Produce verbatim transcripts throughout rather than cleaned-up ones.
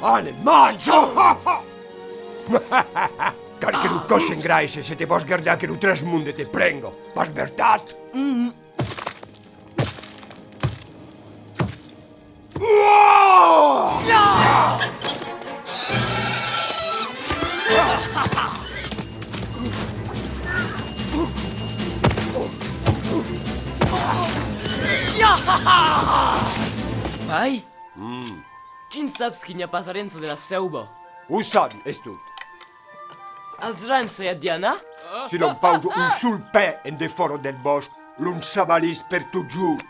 Ane, manja! Cal que lo còs s'engraisse se te vòs gardar que lo trasmonde te prenga, pas vertat? Pai? Quin saps que n'i a pas arren sus de la seuva? O sabi, es tot. As ren saiat d'i anar? Se l'òm pausa un sol pè en defòra del bòsc, l'òm s'avalís per totjorn.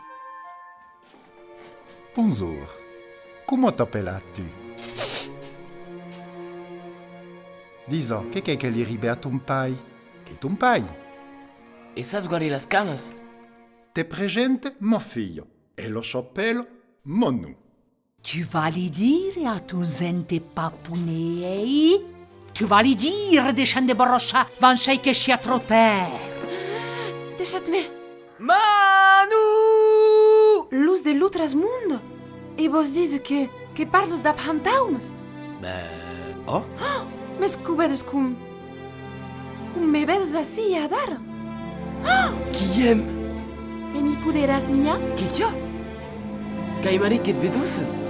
Bonjorn. Coma t'apelas tu? Disa, que qu'es que li ribe a ton pai? Qu'es ton pai. E saps guarir las camas? Te presente ma filha. Ela s'apèla Manu. Tu vas li dire a ton gente paponet, ei? Tu vas li dire, deisha'm de borrochar, vancèi que sia tròp tard. Deishatz-me! Manu! Los de l'autre monde? E vòs díser que, que parlas dab hantaumas? Ben, ò. Mes que vedes com, com me vedes ací e adara? Qui èm? E m'i poderàs miar? Que i a? Qu'aimarí que't vedossen.